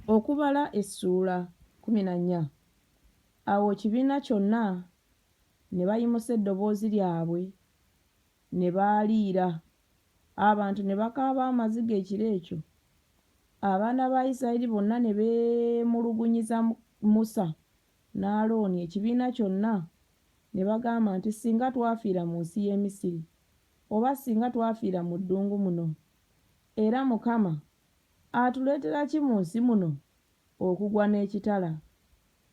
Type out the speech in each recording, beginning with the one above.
Okubala essuula 14. Awo ekibiina kyonna ne bayimusa eddoboozi lyabwe ne baaliira. Abantu ne bakaaba amaziga ekiro ekyo. Abaana ba Isirayiri bonna ne beemulugunyiza Musa ne Alooni, ekibiina kyonna ne bagamba nti, Singa twafiira mu nsi y'e Misiri, oba singa twafiira mu ddungu muno! Era Mukama atuleetera ki mu nsi muno okugwa n'ekitala?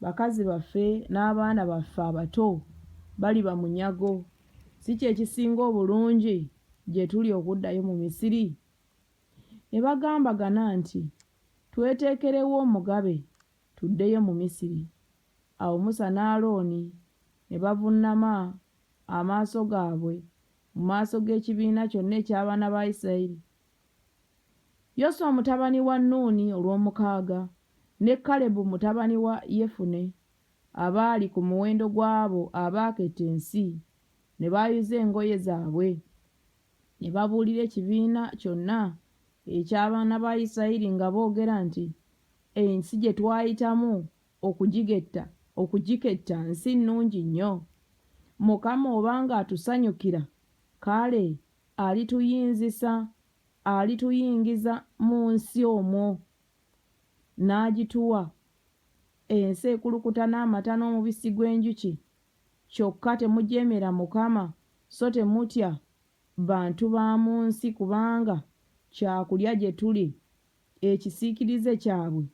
Bakazi baffe n'abaana baffe abato baliba munyago. Si kye kisinga obulungi gye tuli okuddayo mu Misiri? Ne bagambagana nti, Tweteekerewo omugabe tuddeyo mu Misiri. Awo Musa ne Alooni ne bavunnama amaaso gaabwe mu maaso g'ekibiina kyonna eky'abaana ba Isirayiri. Yoswa mutabani wa Nuuni olw'omukaaga, ne Kalebu mutabani wa Yefune, abaali ku muwendo gw'abo abaaketta ensi, ne bayuza engoye zaabwe, ne babuulira ekibiina kyonna eky'abaana ba Isirayiri nga boogera nti, Ensi gye twayitamu okugigetta, okugiketta nsi nnungi nnyo. Mukama oba ng'atusanyukira, kale alituyinzisa, alituyingiza mu nsi omwo, n'agituwa, ensi ekulukuta n'amata n'omubisi gw'enjuki. Kyokka temujeemera Mukama, so temutya bantu ba mu nsi, kubanga kya kulya gye tuli Ekisiikirize kyabwe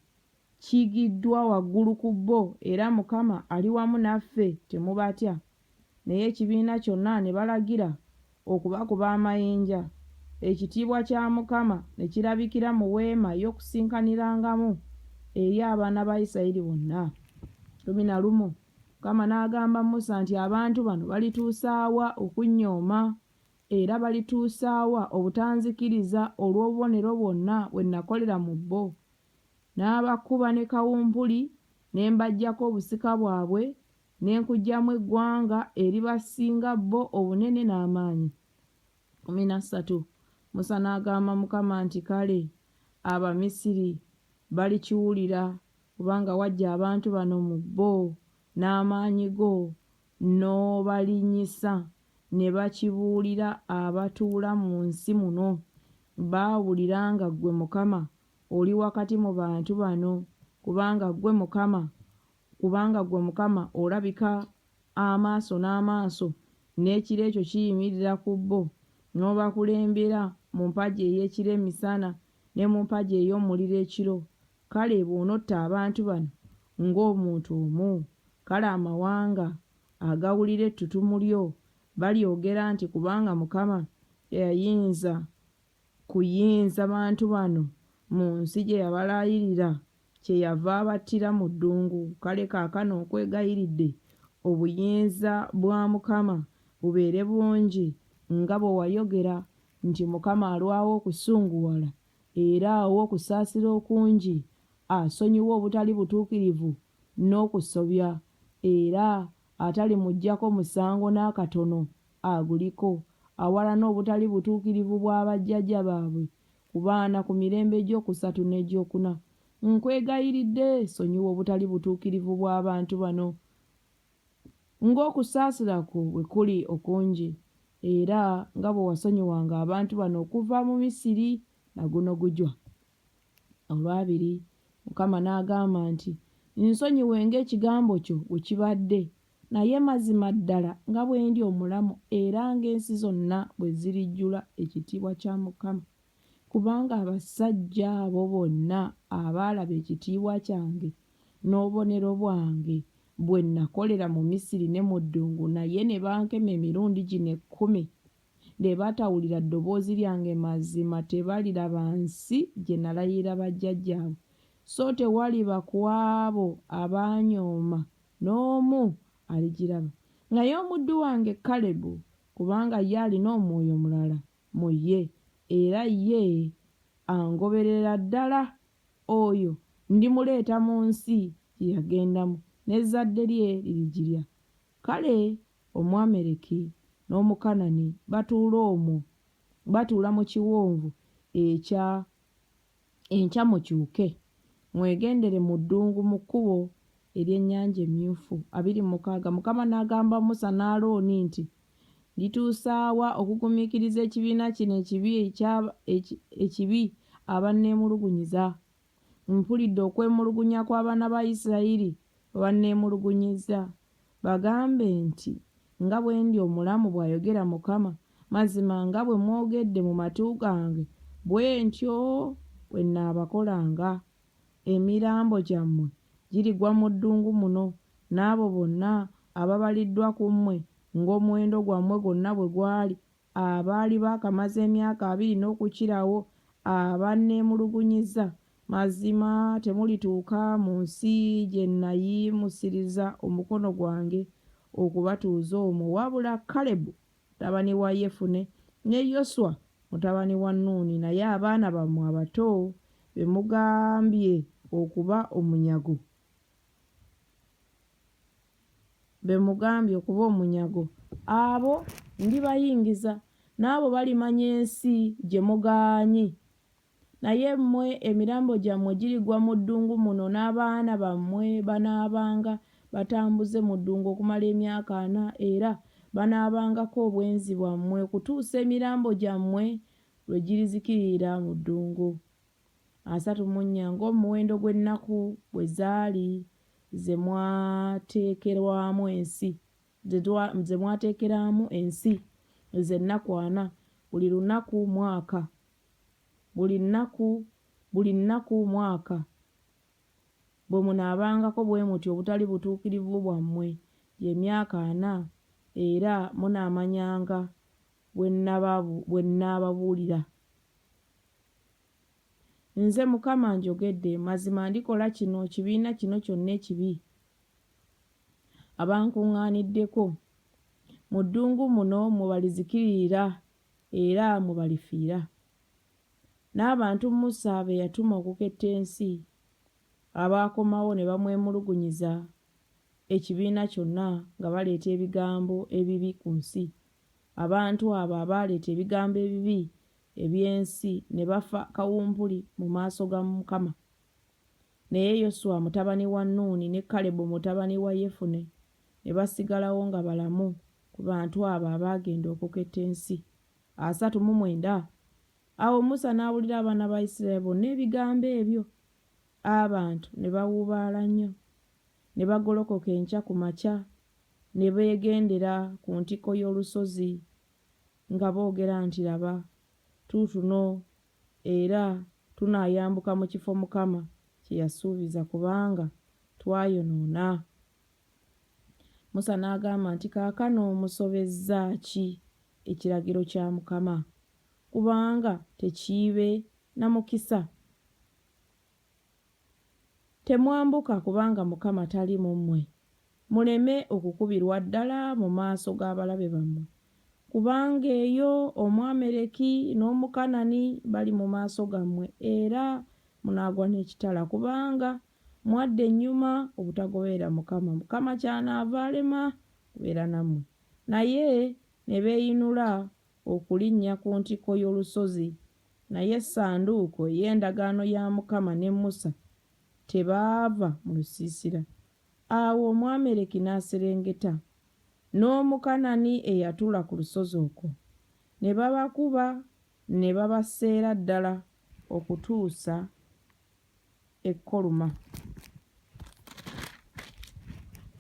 kigiddwa waggulu ku bo, era Mukama ali wamu naffe, temubatya. Naye ekibiina kyonna ne balagira okubakuba amayinja. Ekitiibwa kya Mukama ne kirabikira mu weema ey'okusinkanirangamu eri abaana ba Isirayiri bonna. 11 Mukama n'agamba Musa nti Abantu bano balituusa wa okunnyooma? Era balituusa wa obutanzikiriza olw'obubonero bwonna bwe nakolera mu bo? N'abakuba ne kawumpuli, ne mbaggyako obusika bwabwe, ne nkuggyamu eggwanga eribasinga bo obunene n'amaanyi. 13 Musa n'agamba Mukama nti Kale Abamisiri balikiwulira, kubanga waggya abantu bano mu bo n'amaanyi go, n'obalinnyisa, ne bakibuulira abatuula mu nsi muno, baawulira nga ggwe Mukama oli wakati mu bantu bano, kubanga ggwe Mukama, kubanga ggwe Mukama olabika amaaso n'amaaso, n'ekire ekyo kiyimirira ku bo, n'obakulembera mu mpagi ey'ekire emisana, ne mu mpagi ey'omuliro ekiro. Kale bw'onotta abantu bano ng'omuntu omu, kale amawanga agawulira ettutumu lyo balyogera nti Kubanga Mukama teyayinza kuyinza bantu bano mu nsi gye yabalayirira, kyeyava abattira mu ddungu. Kale kaakano nkwegayiridde, obuyinza bwa Mukama bubeere bungi nga bwe wayogera nti Mukama alwawo okusunguwala era ow'okusaasira okungi, asonyiwa obutali butuukirivu n'okusobya, era atalimuggyako musango n'akatono aguliko, awalana obutali butuukirivu bwa bajjajja baabwe ku baana ku mirembe egy'okusatu n'egy'okuna. Nkwegayiridde, sonyiwa obutali butuukirivu bw'abantu bano, ng'okusaasira kwo bwe kuli okungi, era nga bwe wasonyiwanga abantu bano okuva mu Misiri na guno gujwa. Olwabiri Mukama n'agamba nti, Nsonyiwe ng'ekigambo kyo bwe kibadde, naye mazima ddala nga bwe ndi omulamu era ng'ensi zonna bwe zirijjula ekitiibwa kya Mukama, kubanga abasajja abo bonna abaalaba ekitiibwa kyange n'obubonero bwange bwe nakolera mu Misiri ne mu ddungu naye ne bankema emirundi gino ekkumi, ne batawulira ddoboozi lyange, mazima tebaliraba nsi gye nalayirira bajjajjaabwe, so tewaliba ku abo abaanyooma n'omu aligiraba. Naye omuddu wange Kalebu, kubanga ye alina omwoyo mulala mu ye, era ye angoberera ddala, oyo ndimuleeta mu nsi gye yagendamu, n'ezzadde lye lirigirya. Kale Omwameleki n'Omukanani batuula omwo, batuula mu kiwonvu ekya. Enkya mukyuke. Mwegendere mu ddungu mu kkubo ery'Ennyanja Emyufu. 26 Mukama n'agamba Musa ne Alooni nti, Ndituusa wa okugumiikiriza ekibiina kino ekibi ekibi abanneemulugunyiza? Mpulidde okwemulugunya kw'abaana ba Isirayiri bwe banneemulugunyiza. Bagambe nti, Nga bwe ndi omulamu, bw'ayogera Mukama, mazima nga bwe mwogedde mu matu gange, bwe ntyo bwe nnaabakolanga. Emirambo gyammwe girigwa mu ddungu muno, n'abo bonna ababaliddwa ku mmwe ng'omuwendo gwammwe gwonna bwe gwali, abaali baakamaze emyaka abiri n'okukirawo abanneemulugunyizza, mazima temulituuka mu nsi gye nnayimusiriza omukono gwange okubatuuza omwo, wabula Kalebu mutabani wa Yefune ne Yoswa mutabani wa Nuuni, naye abaana bammwe abato be mugambye okuba omunyago, be mugambye okuba omunyago, abo ndibayingiza, n'abo balimanya ensi gye mugaanyi. Naye mmwe emirambo gyammwe girigwa mu ddungu muno, n'abaana bammwe banaabanga batambuze mu ddungu okumala emyaka ana, era banaabangako obwenzi bwammwe okutuusa emirambo gyammwe lwe girizikirira mu ddungu. 34 ng'omuwendo gw'ennaku bwe zaali ze mwateekerwamu ensi, ze mwateekeramu ensi, ze nnaku ana, buli lunaku mwaka, buli nnaku, buli nnaku mwaka. Bwe munaabangako bwe mutyo obutali butuukirivu bwammwe, gye myaka ana, era munaamanyanga bwe nnaababuulira. Nze Mukama njogedde, mazima ndikola kino kibiina kino kyonna ekibi, abankuŋŋaaniddeko. Mu ddungu muno mwe balizikiririra era mwe balifiira. N'abantu Musa be yatuma okuketta ensi, abaakomawo ne bamwemulugunyiza ekibiina kyonna nga baleeta ebigambo ebibi ku nsi, abantu abo abaaleeta ebigambo ebibi eby'ensi ne bafa kawumpuli mu maaso ga Mukama. Naye Yoswa mutabani wa Nuuni ne Kalebu mutabani wa Yefune ne basigalawo nga balamu ku bantu abo abaagenda okuketta ensi. 39 Awo Musa n'abuulira abaana ba Isiraeri bonna ebigambo ebyo. Abantu ne bawuubaala nnyo. Ne bagolokoka enkya ku makya ne beegendera ku ntikko y'olusozi nga boogera nti Laba, tuutuno, era tunaayambuka mu kifo Mukama kye yasuubiza, kubanga twayonoona. Musa n'agamba nti Kaakano musobezza ki ekiragiro kya Mukama, kubanga tekiibe na mukisa? Temwambuka, kubanga Mukama tali mu mmwe, muleme okukubirwa ddala mu maaso g'abalabe bammwe, kubanga eyo Omwameleki n'Omukanani bali mu maaso gammwe, era munaagwa n'ekitala, kubanga mwadda ennyuma obutagoberera Mukama, Mukama kyanaava alema okubeera nammwe. Naye ne beeyinula okulinnya ku ntikko y'olusozi, naye essanduuko ey'endagaano ya Mukama ne Musa tebaava mu lusiisira. Awo Omwameleki n'aserengeta, n'Omukanani eyatuula ku lusozi okwo, ne babakuba ne babaseera ddala okutuusa e Koluma.